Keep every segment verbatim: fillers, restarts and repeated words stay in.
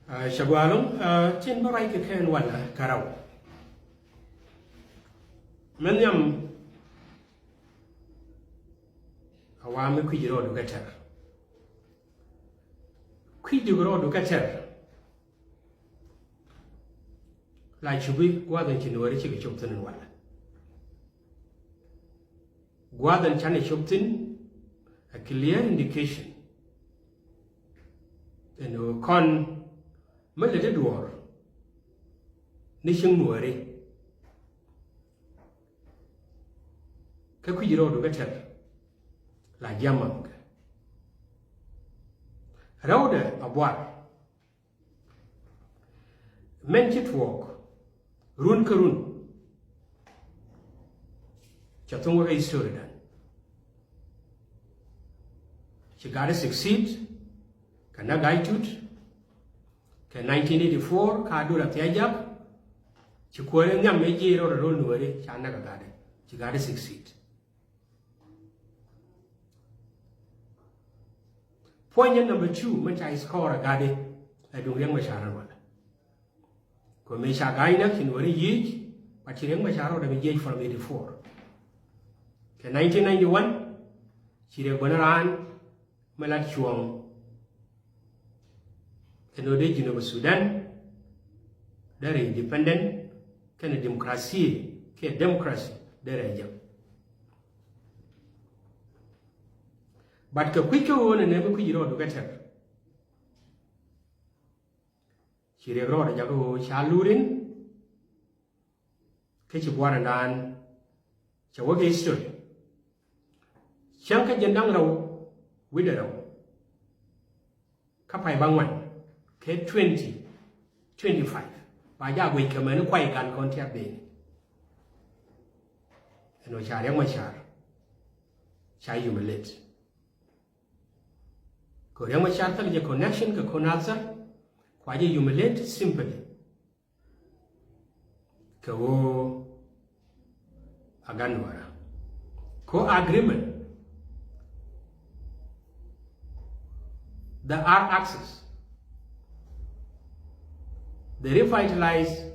Cɛ gua̱a̱r ɛlɔ̱ŋ, tin bä ruac kɛ kɛn walɛ kärɔ̱. Mɛ nhiam a wa mi kui̱c rɔɔdu kɛ tɛr. Kui̱c rɔɔdu kɛ tɛr. La cupi gua̱a̱th in ci Nuääri cikɛ cop thi̱n in walɛ. Gua̱a̱th in canɛ cop thi̱n a clear indication ɛn ɣöö kɔn mi lät i̱ duɔ̱ɔ̱r ni cieŋ Nuääri. Kä kui̱c rɔɔdu kɛ tɛr la ji̱ amam kɛ rɛwdɛ a buar. Mɛn ci tuɔɔk run kä run. Cɛ thuŋ wä kä history dan. Ci gat i̱ succeed kɛ näk Gai Tut kɛ nineteen eighty-four, ka dur a thia̱c jak. Ci kuäär i̱ nhiam mëë ji̱ rɔɔdɛ ro̱l Nuääri ca näk a gat i̱, ci gat i̱ succeed. Point number two, mɛ ca score a gat i̱ ɛ duŋ Riɛk Macar ɛn walɛ. Kɛ mëë ca Gai näk ci Nuääri yiëëc, but ci Riɛk Macar rɔɔdɛ mi jiɛc from eighty-four. Kɛ nineteen ninety-one ci Riɛk bä ni raan mi lat cuɔ̱ɔ̱ŋ ɛn ɣöö dee Junub Sudan derɛ independent kɛnɛ democracy, kɛ democracy derɛ jek. But kɛ kui̱c kä ɣöö nɛnɛ mi kui̱c rɔɔdu kɛ tɛr. Ci Riɛk rɔɔdɛ jakä ɣöö ca lurin. Kä ci buarɛ naan cɛ wä kɛ history. Cäŋ kä jiɛn da̱ŋ rɛw wi̱cdɛ rɛw kä pay ba ŋuan kɛ twenty twenty-five, ba jaak guic kɛ mɛn kuay gan kɔn tiap ben. Ɛn ɣöö ca Riɛk Macar ca humiliate. Kɛ Riɛk Macar thil jɛ connection kɛ kɔn Nasir, kua jɛ humiliate simply kɛ ɣöö a gan Nuäärä. Ko agreement, the R axis, the revitalized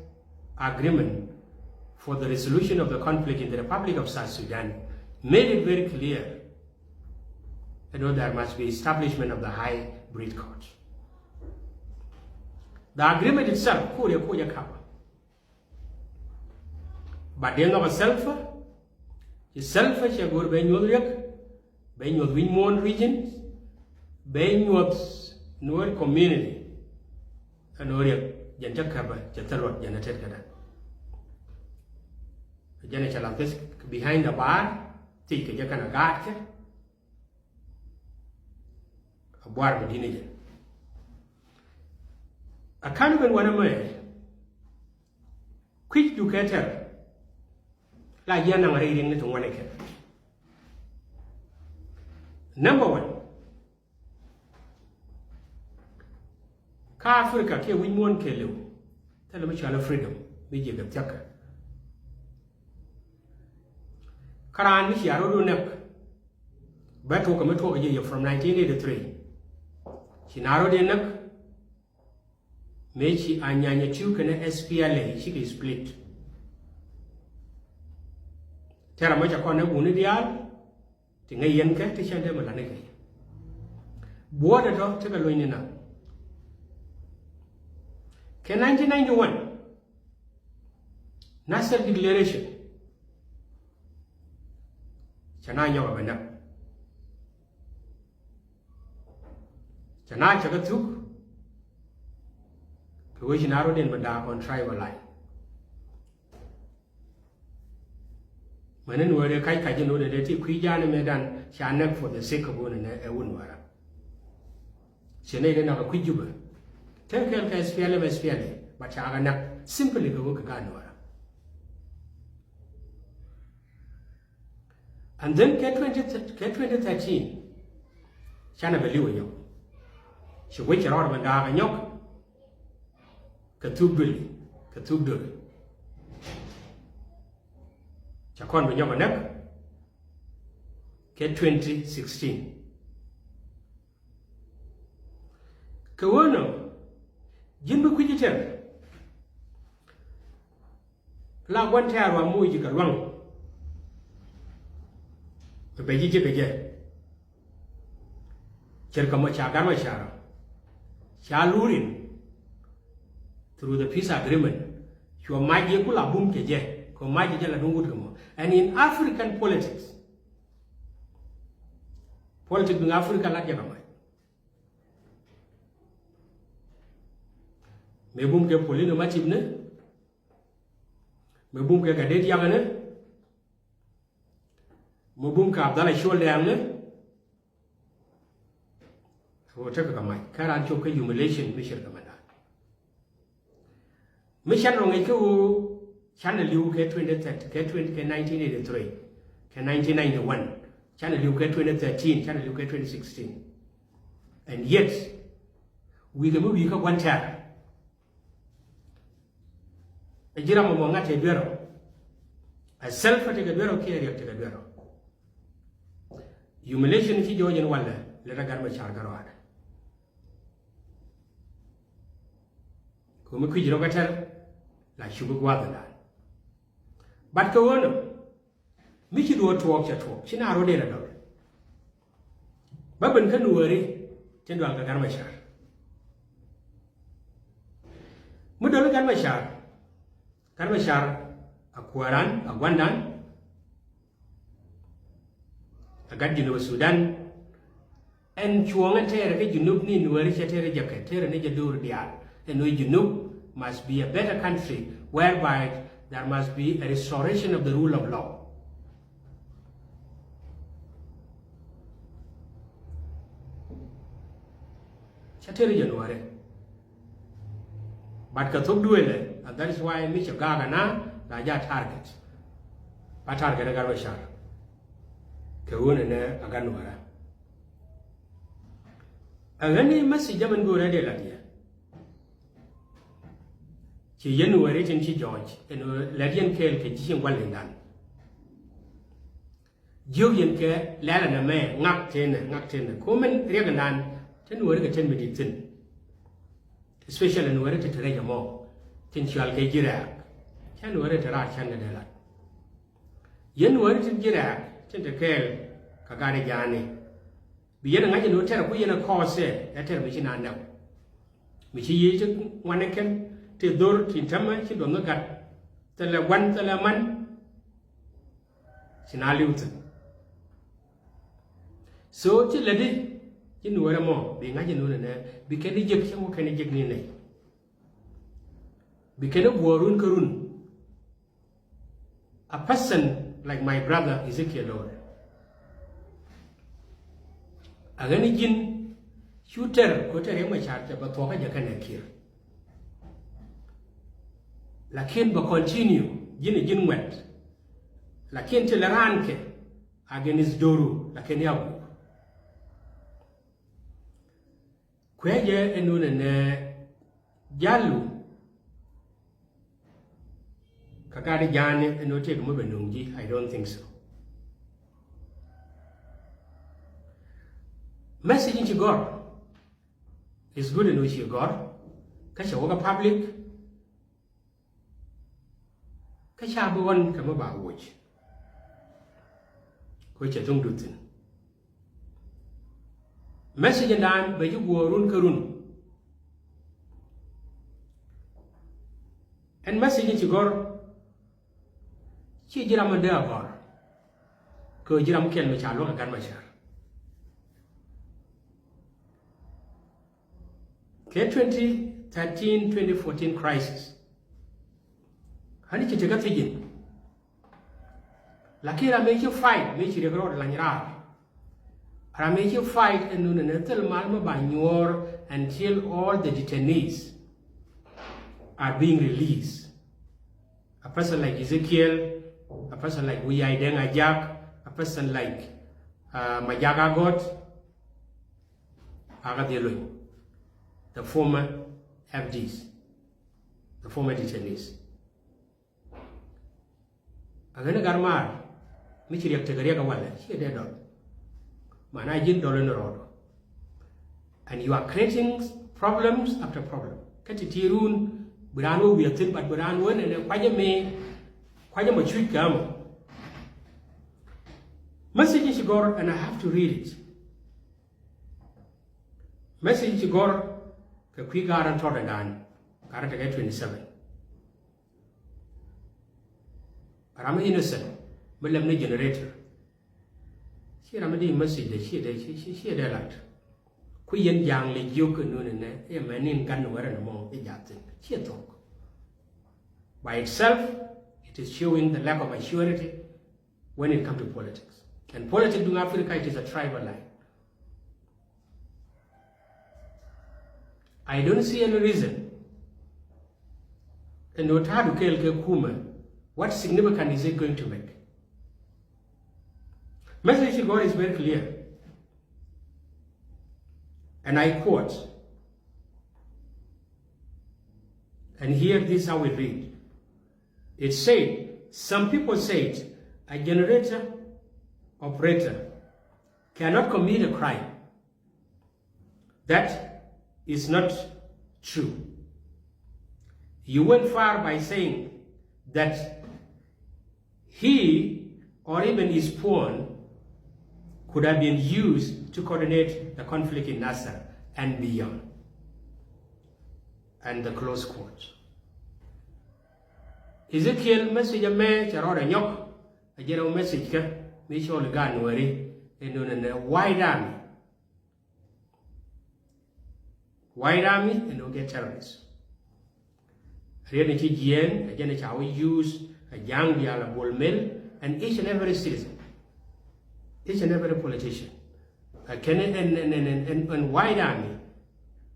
agreement for the resolution of the conflict in the Republic of South Sudan made it very clear that there must be establishment of the hybrid court. The agreement itself, kuur yɛ kuur yɛ kapa. But dee nhɔk a Salva, ci Salva cɛ go̱o̱r bɛ nyuɔth Riɛk, bɛ nyuɔth Wi̱c Muɔ̱ɔ̱n region, bɛ nyuɔth Nuer community. Ɛn ɣöö Riɛk jɛn cä käpä, cɛ thil luɔt jɛn a tet kädä. Jɛn a cɛ la this behind the bar, thiec kɛ jɛ kɛn a gaatkɛ. A buar mi di̱t ni jɛ. A ka̱n ben wanɛ mɛ kui̱cdu kɛ tɛr. La ji̱ anaŋ rɛy riɛŋni ti ŋuan ikɛ. Number one, kä Africa kiɛ Wi̱c Muɔ̱ɔ̱n kɛɛliw, thilɛ mi cɔal ɛ freedom mi jiɛkɛ thia̱kɛ. Kä raan mi cia rɔ̱du näk bɛ tuɔk kɛ mi tuɔk kɛ jɛ yɛ from nineteen eighty-three. Ci na rɔ̱du näk mëë ci Anyanya Tiw kɛnɛ S P L A cikɛ split. Tɛrɛ mɔ ca kɔn ɛ buni diaal ti ŋäc yɛn kɛ ti cɛn dee mi la̱t ni kɛ. Buɔ̱ɔ̱dɛ tɔ tekɛ lony ni na. Kɛ nineteen ninety-one, Nasir declaration, cɛ na nyɔk a bɛ näk. Cɛ na cɛ kɛ thuk kɛ wee ci na rɔ̱diɛn bɛ da̱a̱k on tribal line. Mɛn ni Nuäärä kac kac in wä dee ti kui̱ ja̱a̱n mëëdan ca näk for the sake of wun ɛ wun Nuäärä. Ci nɛy dee nak a kui̱ Jubɛ. Tëë kɛɛl kɛ S P L M, S P L A, but ca kɛ nak simply kɛ wä kɛ gaat Nuäärä. And then kɛ twenty, kɛ twenty thirteen, canɛ bɛ li̱w ɛ nyɔk. Ci wec cɛ rɔɔd mɛ da̱a̱k ɛ nyɔk. Kɛ thuk duëli, kɛ thuk duëli. Ca kɔn bi nyɔk ɛ näk kɛ twenty sixteen. Kɛ ɣöö nɔ, Ji̱n bi kui̱c i̱ tɛr la gua̱n tɛ̈r wa moc ji̱ kɛ lua̱ŋ. Bɛ ji̱ ji̱ kɛ jɛ. Cɛr kɛ mɔ ca Gat Macar ca luur in through the peace agreement. Cuɔ mac yɛ ku la bum kɛ jɛ kɛ mac jɛ jɛ la duŋ wut kɛ mɔ. And in African politics, politics duŋ Africa la jɛ kɛ mac. Mëë bum kɛ Paulino Matip ni, mëë bum kɛ Gatdet Yak ni, mëë bum kɛ Abdallah Cuɔl Dɛɛŋ ni. Ɣöö tekɛ kɛ mac kä raan cop kä humiliation mi cir kɛ mɛndan. Mi can rɔ ŋic kä ɣöö canɛ li̱w kɛ twenty thirty, kɛ twenty, kɛ nineteen eighty-three, kɛ nineteen ninety-one, canɛ li̱w kɛ twenty thirteen, canɛ li̱w kɛ twenty sixteen. And yet wi̱i̱ kɛ mi wi̱i̱ kä gua̱n tɛ̈r. Ɛ ji̱ ram ɛmɔ ŋa̱t tëë duer ɔ. Ɛ self tekɛ duer ɔ kiɛ riɛk tekɛ duer ɔ. Humiliation ci jɔɔc in walɛ lɛ rɛ Gat Macar kä rɔaadɛ. Kɛ mi kui̱c rɔ kä tɛr la cup i̱ gua̱a̱th in da̱a̱n. But kɛ ɣöö nɔ mi ci duɔ̱ɔ̱r tuɔɔk cɛ tuɔɔk ci naar rɔ dee la dɔl. Bä ben kä Nuääri tin dual kɛ Gat Macar. Mi dɔl i̱ Gat Macar, Gat Macar a kuääran, a gua̱ndan, a gat Junub Sudan. Ɛn cuɔ̱ɔ̱ŋ ɛn tɛɛrɛ kä Junub ni Nuääri cɛ tɛɛrɛ jɛ kɛ tɛɛrɛ ni jɛ do̱r diaal. Ɛn ɣöö Junub must be a better country whereby there must be a restoration of the rule of law. Cɛ tëri jɛ Nuäärɛ. But kɛ thok duëëlɛ, and that is why mi cɛ gaak ɛna la ja target. Ba target ɛ Gat Macar. Kɛ ɣöö nɛnɛ a gat Nuäärɛ. Ɛ ɣän i̱ message jɛ mɛn go̱o̱rɛ dee la diɛ. Ci yɛn Nuääri tin ci jɔɔc ɛn ɣöö lät yɛn kɛɛl kɛ ji̱ cieŋ gua̱l li̱ŋdan. Jiök yɛn kɛ lɛl ɛn ɛmɛ ŋak tënɛ, ŋak tënɛ. Ko̱mɛn riɛk ɛnan tin Nuääri kɛ tin mi di̱t thi̱n. Especially Nuääri ti te rɛc ɛmɔ tin cual kɛ ji̱ rɛ̈ɛ̈k. Cä Nuääri te raar cän kɛ dee lat. Yɛn Nuääri tin ji̱ rɛ̈ɛ̈k tin te kɛɛl kɛ gat ɛ ja̱a̱ni. Bi yɛn ɛ ŋa̱c ɛn ɣöö tɛr ɛ ku yɛn ɛ kɔɔsɛ ɛ tɛr mi ci naan nɛw. Mi ci yiëë ci ŋuan ɛ kɛn ti dhor ti tämɛ ci duɔth ni gat thilɛ gua̱n thilɛ man. Ci na li̱w thi̱n. So ci lätdi ci Nuäärɛ mɔ bi ŋa̱c ɛn ɣöö nɛnɛ bi kɛn i̱ jek cäŋ wä kɛn i̱ jek ni nɛy. Bi kɛn i̱ guɔ̱ɔ̱r run kä run. A person like my brother Ezekiel Lol. A ɣän i̱ ji̱n cu tɛr kɛ tɛr yɛ mɛ ca̱r cɛ bɛ thuɔ̱kä jɛ kɛnɛ kiɛr. Lakin bɛ continue ji̱n i̱ ji̱n ŋuɛt. Lakin ti lɛ raan kɛ against do̱ru lakin ya guur. Kuecɛ ɛn ɣöö nɛnɛ jalu. Kä gat i̱ ja̱a̱ni ɛn ɣöö tëëk mi bɛ nöŋ ji̱, I don't think so. Message in ci gɔ̱r is good ɛn ɣöö ci gɔ̱r kä cɛ wä kä public. Kä ca bi ɣɔn kɛ mi ba woc. Kɛ cɛ thuŋ duth thi̱n. Message in daan bɛ ji̱ guɔ̱ɔ̱r run kä run. Ɛn message in ci gɔ̱r. Ci ji̱ ram in dee a gɔ̱r. Kɛ ji̱ ram kɛl mi ca luäk a gat ma cär. Kɛ twenty thirteen, twenty fourteen crisis. Hani ci tekä thi̱ji̱n. Lakin ram mëë ci fight mëë ci riɛk rɔɔd lany raar. Ram mëë ci fight ɛn nunɛ ni thil mal mi ba nyuɔɔr until all the detainees are being released. A person like Ezekiel, a person like Wiyai Deng Ajak, a person like, uh, Majak Agot, aka dhil luny. The former F Ds, the former detainees. A ɣän ɛ gat maar mi ci riɛk tekɛ riɛk ɛ walɛ ciɛ dee dɔl. Mana ji̱n dɔl in rɔɔd. And you are creating problems after problem. Ti ti run bi raan wä wi̱i̱ thi̱n, but bi raan wä nɛnɛ kuacä mi, kuacä mɔ cuc kɛ mɔ. Message ci gɔr, and I have to read it. Message ci gɔr kɛ kui̱ ga̱a̱r ɛn tɔt ɛdan, ga̱a̱r tekɛ twenty seven. Ram mi innocent mi lɛm ni generator. Ci ram mi di message dɛ ci dɛ ci ci dɛ lat. Ku yɛn ja̱a̱ŋ lɛ jiök kɛ nuni nɛ ɛ mɛ nin gan wɛrɛ ni mɔ ɛ ja̱a̱ thin ci ɛ thok. By itself, it is showing the lack of maturity when it comes to politics. And politics duŋ Africa, it is a tribal line. I don't see any reason. Ɛn ɣöö ta̱a̱du kɛɛl kɛ kumɛ, what significance is it going to make? Message ci gɔr is very clear. And I quote, and here this is how it read. It said, some people said a generator operator cannot commit a crime. That is not true. You went far by saying that he or even his phone could have been used to coordinate the conflict in Nasser and beyond. And the close quote. Ezekiel message ɛmɛ cɛ rɔɔdɛ nyɔk, a jɛn ɛ message kä mi cɔl i̱ gaat Nuɛri, ɛn nunɛ nɛ White Army. White Army ɛn nunɛ kɛ terrorist. Riet ni ci jiɛɛn, a jɛn ɛ ca wä use, a ja̱a̱ŋ diaal a Bol Mel, and each and every citizen, each and every politician. A kɛn ɛn, ɛn, ɛn, ɛn, ɛn, ɛn White Army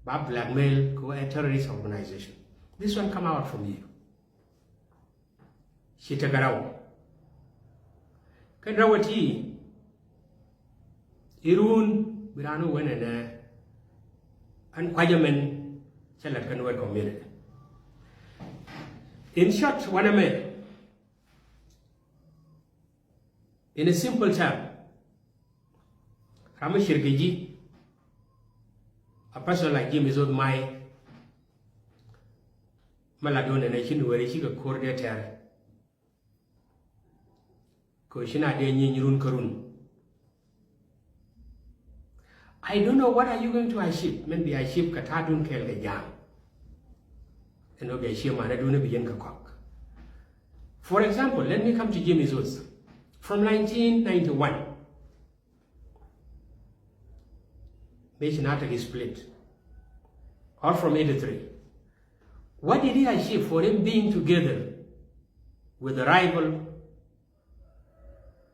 ba blackmail kɛ ɣöö ɛ terrorist organization. This one come out from you. Ci tekɛ rɛw. Kä rɛw ɛ ti irun bi raan wä wänɛ nɛ ɛn kuacä mɛn cä lät kɛn wɛt community. In short, wanɛ mɛ, in a simple term, ram mi cier kɛ ji̱, a person like James Oth Mai, mi la duundɛ nɛ ci Nuɛri cikɛ ko̱r dee tɛr. Kɛ ɣöö ci na dee nyieeny run kä run. I don't know what are you going to achieve. Min bi achieve kɛ ta̱a̱dun kɛɛl kɛ ja̱a̱ŋ. Ɛn ɣöö bi achieve manädun bi yɛn kɛ kɔk. For example, let me come to James Oth. From nineteen ninety-one, mëë ci na tek split, or from eighty-three, what did he achieve for him being together with the rival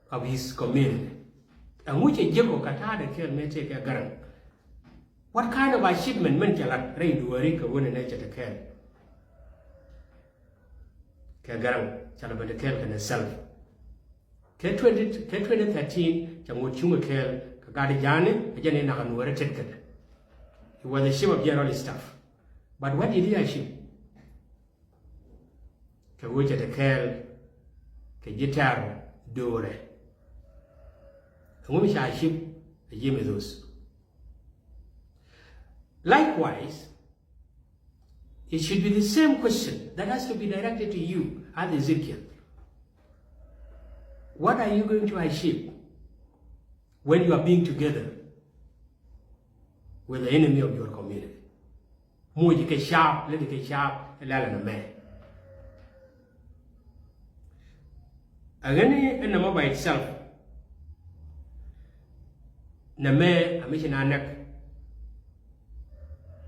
of his community? Ɛŋu cɛ jiäk ɔ kɛ ta̱a̱dɛ kɛɛl mëë tëë kɛ Garaŋ? What kind of achievement min cɛ lat rɛy dueeri kɛ ɣöö nɛ nɛ cɛ te kɛɛl kɛ Garaŋ, cɛ lɛ ben te kɛɛl kɛnɛ self? Kɛ twenty, kɛ twenty thirteen cɛ ŋot cuŋ kɛ kɛɛl kɛ gat ja̱a̱ni, ɛ jɛn i̱ nak ɛ Nuɛɛri tet kädɛ. He was the chief of general staff. But what did he achieve? Kɛ ɣöö cɛ te kɛɛl kɛ ji̱ tɛ̈r do̱rɛ. Ɛŋu mi ca achieve ɛ James Oth? Likewise, it should be the same question that has to be directed to you as Ezekiel. What are you going to achieve when you are being together with the enemy of your community? Moc kɛ caap, lät kɛ caap, ɛ lɛl ɛn ɛmɛ. Ɛ ɣän in nɛmɛ by itself. Nɛmɛ a mi ci na näk.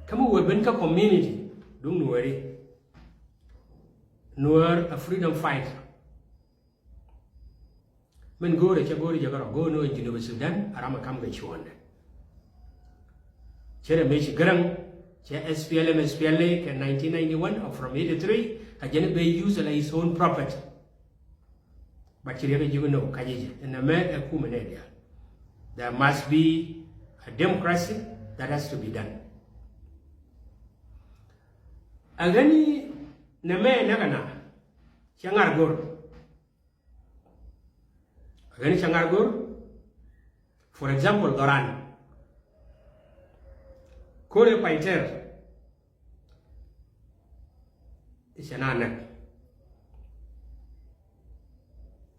Kä mi wee ben kä community duŋ Nuääri. Nuäär a freedom fighter. Min go̱o̱rɛ cɛ go̱o̱rɛ jɛ kärɔ go̱o̱r ni wä Junub Sudan a ram a kam kɛ cuɔ̱ɔ̱ndɛ. Cɛ rɛ mëë ci Garaŋ cɛ S P L M, S P L A kɛ nineteen ninety-one or from eighty-three a jɛn bɛ use la his own property. But ci riɛk a ji̱ kɛ nɔ kac jɛ ɛn ɛmɛ ɛ kumɛ nɛ diaal. There must be a democracy that has to be done. A ɣän in nɛmɛ näk ɛna cɛ ŋar go̱r. Ɣän cɛ ŋar go̱r. For example, dhɔran. Ko̱rɛ pay tɛr. Cɛ na näk.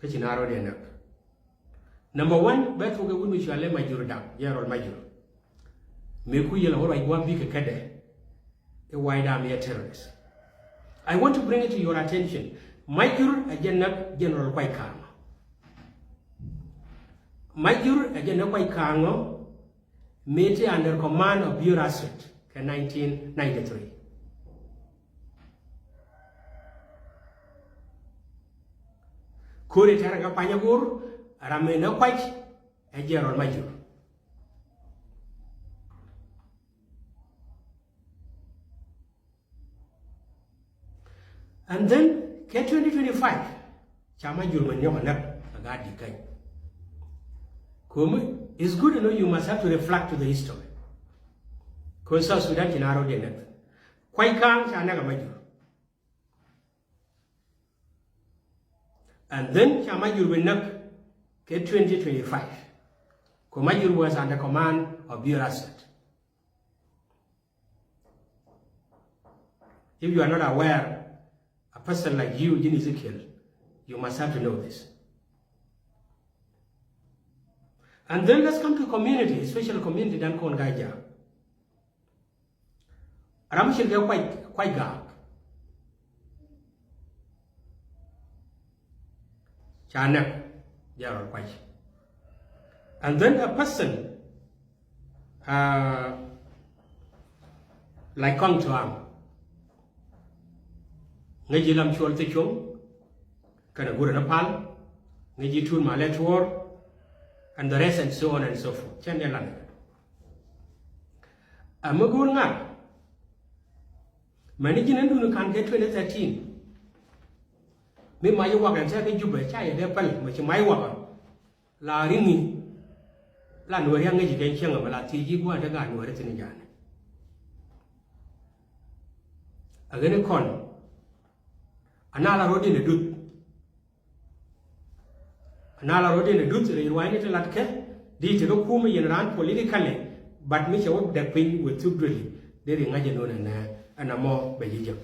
Kä ci na rɔ̱diɛn näk. Number one, bɛ tuɔk ɛ wut mi cɔalɛ Majur Dak, General Majur. Mëë ku yɛl a wä ruac gua̱a̱m bikɛ kädɛ i̱ White Army ɛ terrorist. I want to bring it to your attention. Majur ɛ jɛn näk General Kuac Kaŋ. Majur ɛ jɛn näk Kuac Kaŋ ɔ, mëë te under command of Bior Asset kɛ nineteen ninety-three. Kori tɛrɛ kɛ Panyagor, ram mëë näk Kuac ɛ General Majur. And then kɛ twenty twenty-five ca Majur mɛ nyɔk ɛ näk a gaat di käny. Komi, it's good, you know, you must have to reflect to the history. Kɛ South Sudan ci na rɔ̱diɛn näk. Kuac Kaŋ ca näk a Majur. And then ca Majur bi näk kɛ twenty twenty-five. Kɛ Majur was under command of Bior Asset. If you are not aware, a person like you, Jin Ezekiel, you must have to know this. And then let's come to community, especially community dan kɔn Gai Jaak. Ram mi cil kɛ Kuac, Kuac Gaak. Ca näk, General Kuac. And then a person, uh, like Kɔŋ Tuaŋ. Ŋäc ji̱ Lam Cuɔl Thie Cuɔ̱ŋ, kɛnɛ Gurɛ ni Pal, ŋäc ji̱ Tuut Malɛ Tuɔɔr, and the rest and so on and so forth. Cɛn dee lan. Ɛ mi go̱o̱r ŋa̱r. Mɛni ji̱n ɛn duni ka̱n kɛ twenty thirteen. Mi mac i̱ wakɛ ɛn tɛk i̱ Jubɛ ca yɛ dee päl mɛ ci mac i̱ wakɛ. La riŋi la Nuɛri aŋäci kɛ cieŋ ɛmɛ la thiec ji̱ gua̱a̱n te gaat Nuɛri thi̱n i̱ ja̱a̱nɛ. Ɛ ɣän i̱ kɔn. Ana la rɔ̱diɛn ɛ duth. Ana la rɔ̱diɛn ɛ duth rɛy ruaacni ti latkɛ di tekɛ kumɛ yɛn raan politically, but mi cɛ wä dɛk piny wä thuk duëli. Dee ri ŋa̱c ɛn wun ɛnɛ ɛn ɛmɔ bɛ ji̱ jek.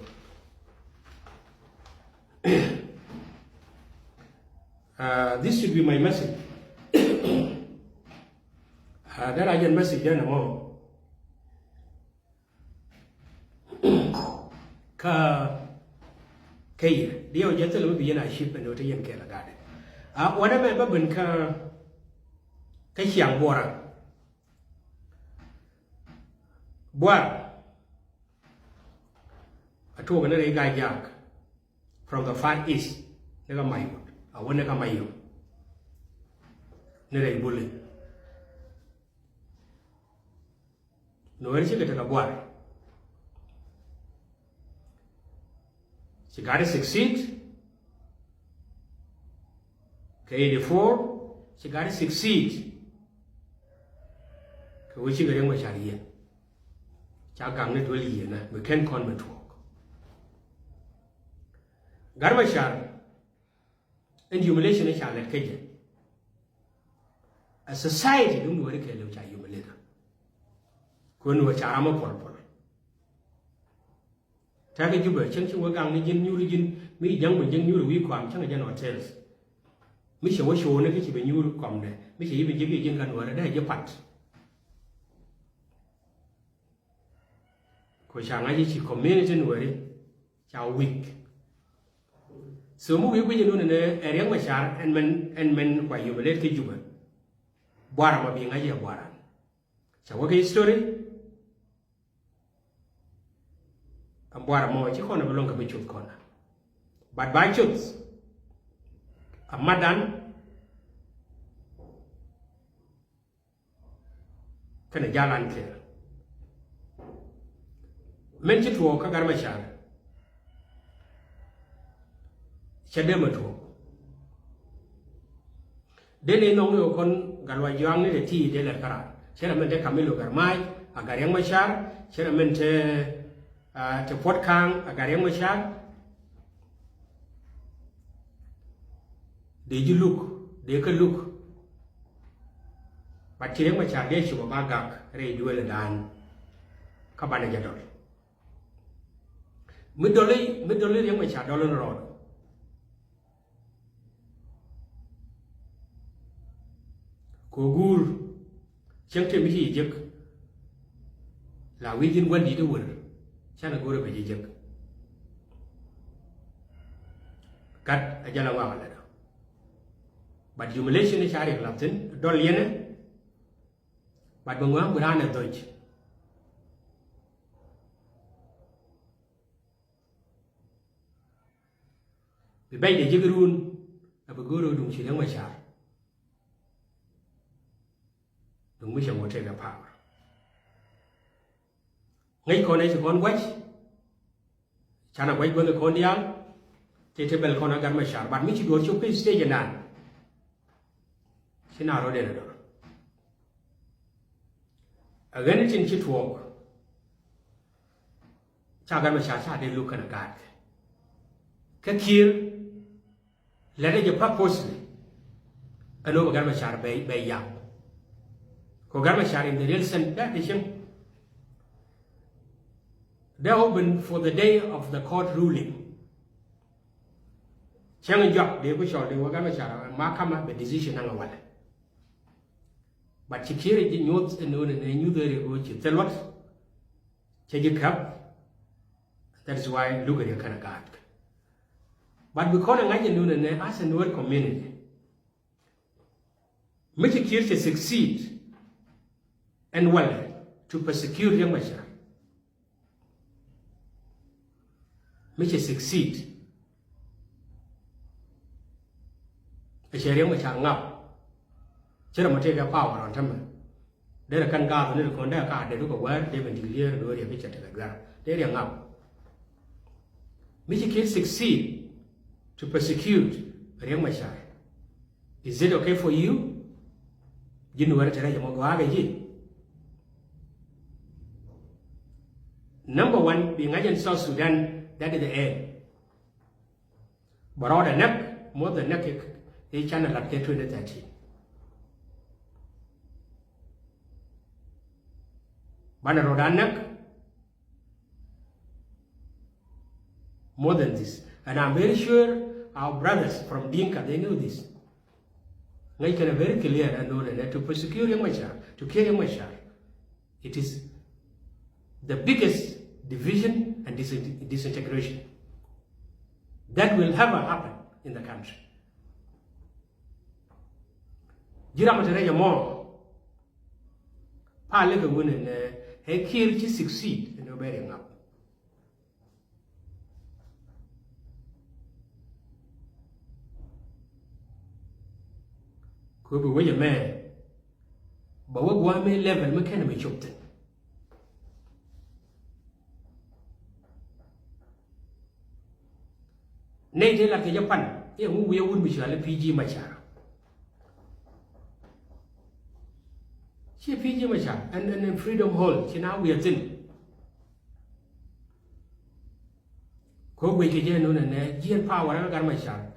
Uh, this should be my message. Uh, that I can message then more. Kä kä yɛ diɛ wä jɛ thil mi bi yɛn a ship ɛn wä te yɛn kɛɛl a gaadɛ. A wanɛ mɛ bä ben kä kä ciaŋ buɔra. Buar a tuɔk ni rɛy Gai Jaak. From the Far East, ni kä Maiwut a wä ni kä Mayom. Ni rɛy Buli. Nuɛri cikɛ tekɛ buar. Ci gat succeed. Kɛ eighty four ci gat succeed. Kɛ wä cikɛ Riek Machar yiɛn. Ca gaŋ ni duel yiënä mi ken kɔn mi tuɔɔk. Gat Machar ɛn humiliation ca lɛt kä jɛ. A society duŋ Nuɛri kɛɛliw ca humiliate. Kuɛ Nuɛri ca ram mi pɔl pɔl. Tɛkɛ Jubɛ cäŋ ci wä gaŋ ni ji̱n nyuuri ji̱n mi ja̱ŋ mi ji̱n nyuuri wi̱i̱ kɔam cäŋ jɛn hotels. Mi cɛ wä co̱o̱ni kä ci bɛ nyuuri kɔamdɛ mi cɛ yi bi ji̱ bi ji̱n kä Nuɛri dee ji̱ pat. Kɛ ca ŋa̱c i̱ ci community Nuɛri ca weak. So mi wi̱i̱ guic in wun in ɛ Riek Machar ɛn mɛn ɛn mɛn kua humiliate kä Jubɛ. Buar ɛmɔ bi ŋa̱c i̱ ɛ buaran. Ca wä kɛ history. Ɛn buar ɛmɔ ci kɔn ɛ bi luɔ̱ŋ kɛ bi cuth kɔn. But ba cuth a madan. Kɛnɛ jalan kɛɛl. Mɛn ci tuɔɔk kä Gat Machar. Cɛ dee mɛ tuɔɔk. Dee ni nhɔk ni kɔn Gatluak Juak ni dee ti dee lɛr kära. Cɛ rɛ mɛn te Camilo Garmai a gat Riek Machar. Cɛ rɛ mɛn te, ah, te Puɔt Kaŋ a gat Riek Machar. Dee ji̱ luk, dee kä luk. But ci Riek Machar dee cukɛ ba gak rɛy duëël dan. Kä banɛ jɛ dɔl. Mi dɔli, mi dɔli Riek Machar dɔli ni rɔɔd. Kɛ guur cieŋ tëë mi ci jek. La wi̱i̱ ji̱n gua̱n di̱t i̱ wer canɛ go̱rɛ bɛ ji̱ jek. Gat a jal a ŋɔak a lɛt ɔ. But humiliation i̱ ca Riek lath thi̱n dɔl yɛnɛ. But bɛ ŋɔak bi raan ɛ dhɔc. Bi bɛc dee ji̱ ki ruun a bi go̱o̱r ɣöö duŋ ci Riek Machar. Duŋ mi cɛ ŋot tëëkɛ power. Ŋäc kɔn ɛ ci kɔn gua̱c. Canɛ gua̱c guäth ɛ kɔn diaal. Tëë te bɛl kɔn a Gat Machar. But mi ci duɔ̱ɔ̱r cop kä stage ɛnan. Ci na rɔ̱ den ɛ dɔr. Ɛ ɣän tin ci tuɔɔk. Ca Gat Machar ca dee luk kɛnɛ gaat kɛ. Kä Kiir lɛt ɛ jɛ purposely. Ɛn ɣöö bɛ Gat Machar bɛ, bɛ yak. Kɛ Gat Machar in the real sense, that is him. They open for the day of the court ruling. Cäŋ jɔak dee ku cɔl dee wä Gat Machar ma kamä bɛ decision naŋ a walɛ. But ci Kiir ji̱ nyuɔth ɛn ɣöö nɛ nyuth ɛ Riek ɣöö ci thil luɔt. Cɛ ji̱ käp. That is why luk ɛ Riek kɛnɛ gaat. But bi kɔn ɛ ŋa̱c ɛn ɣöö nɛ as a Nuer community, mi ci Kiir cɛ succeed ɛn walɛ to persecute Riek Machar. Mi cɛ succeed. Ɛ cɛ Riek Machar ŋap. Cɛ rɛ mɔ tëëkɛ power ɔn tämɛ. Derɛ kɛn gaath ni ri kɔn dee ka dee dukɛ wäär dee ben declare ni wä Riek kɛ cɛ tekɛ duer. Dee Riek ŋap. Mi ci Kiir succeed to persecute Riek Machar. Is it okay for you? Ji̱ Nuäärä te rɛc ɛmɔ gɔaa kɛ ji̱. Number one, bi ŋa̱c ɛn South Sudan, that is the end. Bɛ rɔɔdɛ näk, muɔth ɛ näk i̱ canɛ lat kɛ twenty thirteen. Banɛ rɔɔdɛ näk. More than this. And I'm very sure our brothers from Dinka, they know this. Ŋäc kɛn ɛ very clear ɛn ɣöö nɛ to persecute Riek Machar, to kill Riek Machar. It is the biggest division and dis-, disintegration that will ever happen in the country. Ji̱ ram te rɛc ɛmɔ. Pa lek ɛ wun ɛn ɛ Kiir ci succeed ɛn ɣöö bɛ Riek ŋap. Kɛ bi wec ɛmɛ bɛ wä gua̱a̱th mi level mi kɛn mi cop thi̱n. Nɛy tëë lat kɛ jɛ pan i̱ ɛŋu wi̱i̱ wut mi cɔal i̱ P G Machar. Ci P G Machar ɛn, ɛn, ɛn Freedom Hall ci na wi̱i̱ thi̱n. Kɛ guic kɛ jɛ nunɛ nɛ jiɛn power ɛ Gat Machar.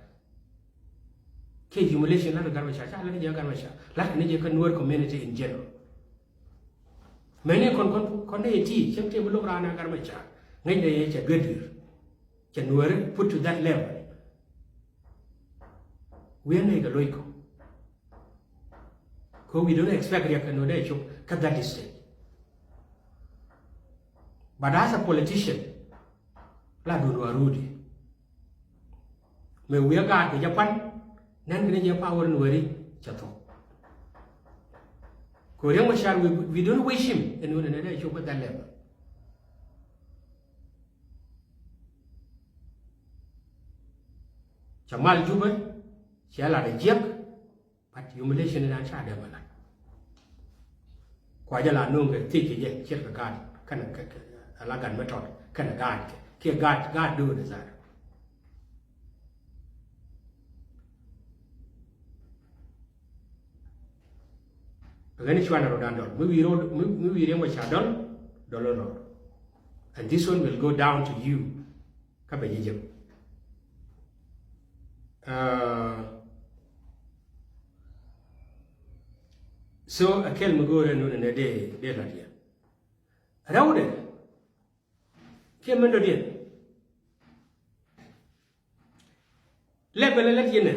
Kɛ humiliation lat ɛ Gat Machar, ca lat ɛ jɛ Gat Machar, lat kɛ ni jɛ kä Nuer community in general. Mɛni kɔn, kɔn, kɔn nɛ yɛ ti cieŋ ti bi lo̱k raan ɛ Gat Machar. Ŋäcnɛ yɛ cɛ duer duer. Cɛ Nuääri put to that level. Wi̱i̱ nɛy kɛ lo̱ckɔ. Kɛ we don't expect Riek kɛ Nuäär dee cop kä that stage. But as a politician, la duun wa rudi. Mëë wi̱i̱ a gaat kɛ jɛ pan, nɛn kɛ ni jɛ power Nuääri cɛ thok. Kɛ Riek Machar, we, we don't wish him ɛn ɣöö nɛ dee cop kä that level. Cɛ mal Jubɛ, cɛ lat ɛ jiäk, but humiliation in an ca dee bɛ lat. Kua jɛ la no̱o̱ŋ kɛ thiec kɛ jɛ ciet kɛ gaat kɛnɛ kɛ, kɛ, ala gat mi tɔt kɛnɛ gaat kɛ, kiɛ gaat, gaat do̱o̱n ɛ zaat. Ɣän cuanɛ rɔ̱dan dɔl. Mi wi̱i̱ rɔ̱, mi, mi wi̱i̱ riɛm kɛ ca dɔl, dɔl rɔ̱. And this one will go down to you. Kä bɛ ji̱ jek. Uh, so a kɛl mi go̱o̱rɛ nunɛ nɛ dee, dee la̱t yɛ. Rɛwdɛ. Kiɛ mɛn dɔ̱diɛn. Lɛ bɛ lɛ lät yɛnɛ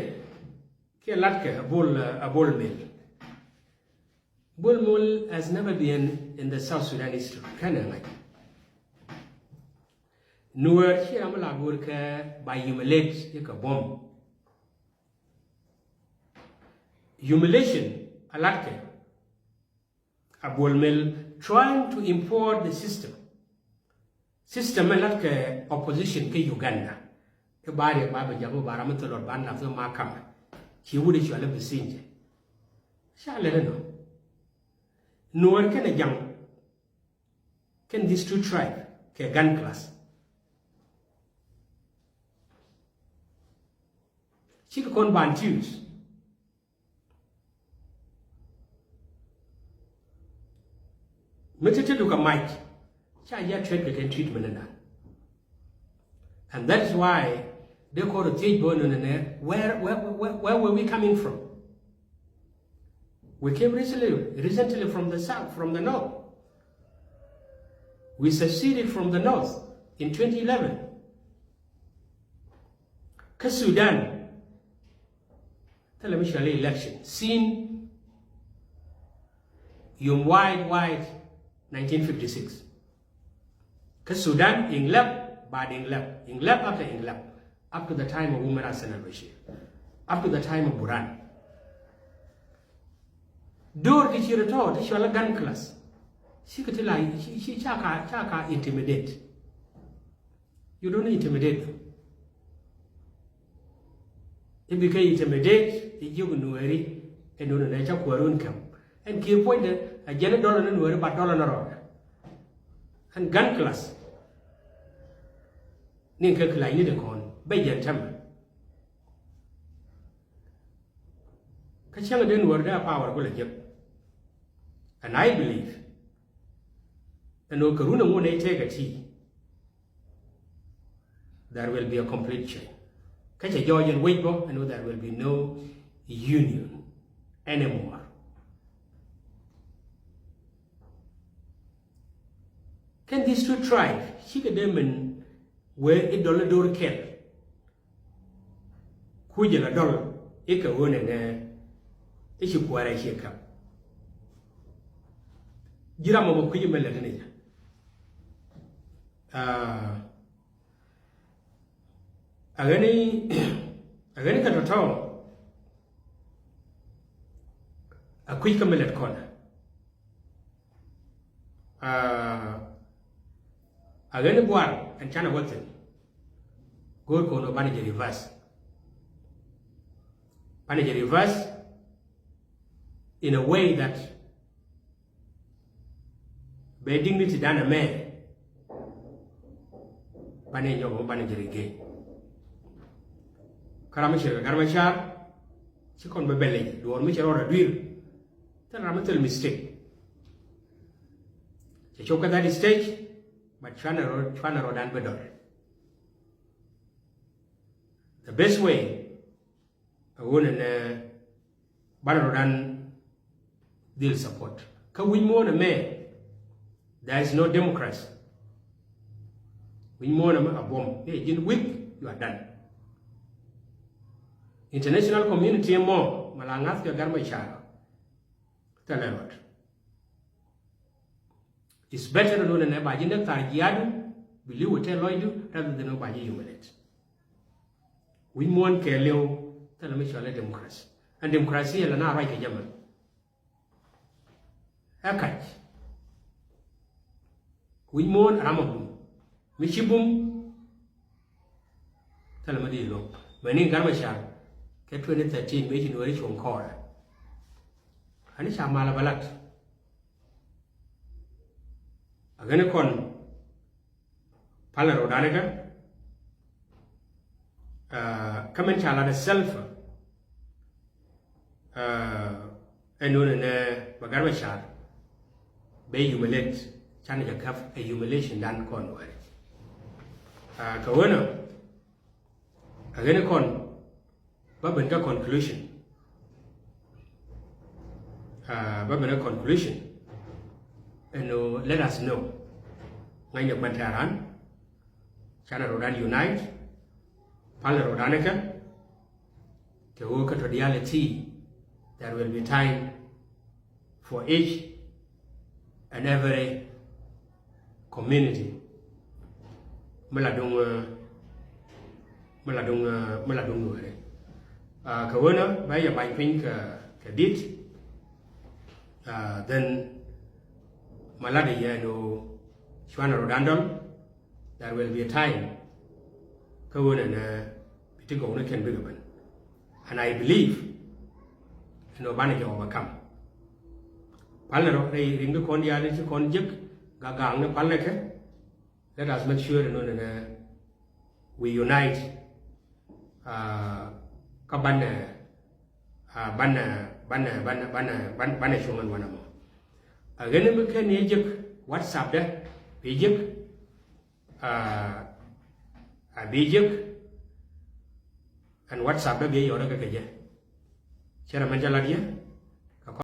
kiɛ latkɛ a Bol, a Bol Mel. Bol Mel has never been in the South Sudan history. Kɛnɛ ŋa̱c. Nuäär ci ram mi la go̱o̱r kɛ ba humiliate i̱ kɛ buɔ̱m. Humiliation a latkɛ a Bol Mel trying to import the system. System ɛ latkɛ opposition kä Uganda. I̱ ba riɛk ba bɛ jam i̱ ba ram mi thil lɔt ban lath i̱ ma kam. Ci wut i̱ cual i̱ bi thi̱n jɛ. Ca lɛ ni nɔ. Nuäär kɛnɛ jaŋ. Kɛn these two tribe kɛ gun class. Cikɛ kɔn ban tius. Mi ti ti dukɛ mac ca ya treat kɛ kɛn treatment ni dan. And that is why dee kɔn rɔ thiec bä nɔ nɛ nɛ, where, where, where, where were we coming from? We came recently, recently from the south, from the north. We seceded from the north in twenty eleven. Kä Sudan, thilɛ mi cɔal i̱ election since yom waid waid nineteen fifty-six. Kä Sudan, inglab baad inglab, inglab after inglab, up to the time of Umar Hassan al-Bashir, up to the time of Burhan. Dor ti ci rɔ tɔ̱ ti cɔal i̱ gun class. Cikɛ ti la, ci, ci, ca ka, ca ka intimidate. You don't intimidate them. I̱ bikɛ intimidate i̱ jiök Nuääri, ɛn duundɛ nɛ ca kuäärun käm. Ɛn Kiir puɔ̱nydɛ a jɛn i̱ dɔlɔ ni Nuääri ba dɔlɔ ni rɔɔdɛ. Ɛn gun class. Ni kɛ class ni dee kɔn bɛ jɛn tämɛ. Kä cäŋ dee Nuäär dee a power kulɛ jek. And I believe ɛn ɣöö kɛ run ɛŋu nɛy tëëk ɛ ti, there will be a complete change. Kä cɛ jɔɔc ɛn wec bä ɛn ɣöö there will be no union anymore. Kɛn these two tribes cikɛ dee min wee i̱ dɔl i̱ do̱r kɛl. Kucɛ la dɔl i̱ kɛ ɣöö nɛnɛ i̱ ci kuäärɛ ciɛ käp. Ji̱ ram ɛmɔ kui̱c ɛmɛ lät ni jɛ. Aa, a ɣäni, a ɣäni kɛ tɔ̱tɔ̱ a kui̱c kä mi lät kɔn. Aa, a ɣäni buar ɛn canɛ wä thi̱n. Go̱o̱r kɔn ɔ banɛ jɛ reverse. Banɛ jɛ reverse in a way that bɛ dignity dan ɛmɛ banɛ nyɔk banɛ jɛ regain. Kä ram mi cɛ kɛ Gat Macar ci kɔn bɛ bɛl i̱ duɔ̱ɔ̱r mi cɛ rɔɔd a dui̱r. Thil ram mi thil mistake. Cɛ cop kä that stage, but cuanɛ rɔ, cuanɛ rɔɔdan bɛ dɔr. The best way a ɣöö nɛnɛ banɛ rɔɔdan dhil support. Kä wi̱c muɔ̱ɔ̱n ɛmɛ, there is no democracy. Wi̱c muɔ̱ɔ̱n ɛmɛ a buɔ̱m, ni ji̱n weak, you are done. International community ɛmɔ, mɛ la ŋa̱th kɛ Gat Macar. Thilɛ rɔɔd. It's better ɛn ɣöö nɛnɛ ba ji̱ näk thar jiaadu, bi li̱w ɛ tɛth lɔcdu, rather than ɣöö ba ji̱ humiliate. Wi̱c muɔ̱ɔ̱n kɛɛliw, thilɛ mi cɔal i̱ democracy. And democracy ɛ la na ruac kɛ jɛ mɛ. Ɛ kac. Wi̱c muɔ̱ɔ̱n ram a bum. Mi ci bum, thilɛ mi di lo̱k. Mɛ ni Gat Macar kɛ twenty thirteen mëë ci Nuääri cuɔ̱ŋ kɔɔrɛ. Ani ca mal a bɛ lat. A ɣäni kɔn palɛ rɔɔdanikä, aa, kä min ca lat ɛ self, aa, ɛn ɣöö nɛnɛ bɛ Gat Macar bɛ humiliate, canɛ jɛ käp ɛ humiliation dan kɔn wɛrɛ. Aa, kɛ ɣöö nɔ, a ɣäni kɔn bä ben kä conclusion. Aa, bä ben kä conclusion. Ɛn ɣöö let us know. Ŋa̱cnɛ kuɛn tɛ̈ran. Canɛ rɔɔdan unite. Palɛ rɔɔdanikä. kɛ ɣöö kä tɔ̱ diaal ɛ ti, there will be time for each and every community. Mi la duŋ, mi la duŋ, mi la duŋ Nuääri. Kɛ ɣöö nä bä yɛ bany piny kɛ, kɛ dit. Then ma lat yɛ ni ɣöö cuanɛ rɔ dan dɔl. There will be a time kä ɣöö nɛ nɛ bi ti gɔw ni kɛn bikɛ ben. And I believe ɛn ɣöö banɛ jɛ overcome. Pal ni rɔ rɛy riŋ ti kɔn diaal ti kɔn jek gagaŋ ni pal ni kɛ. Let us make sure ɛn ɣöö nɛ nɛ we unite. Kä banɛ banɛ banɛ banɛ banɛ banɛ cuŋ ɛn wanɛ mɔ. A ɣän mi kɛn ni jek WhatsApp dɛ bi jek. A bi jek ɛn WhatsApp dɛ bi yɔrɛ kɛ kɛ jɛ. Cɛ rɛ mɛn cɛ lat yɛ.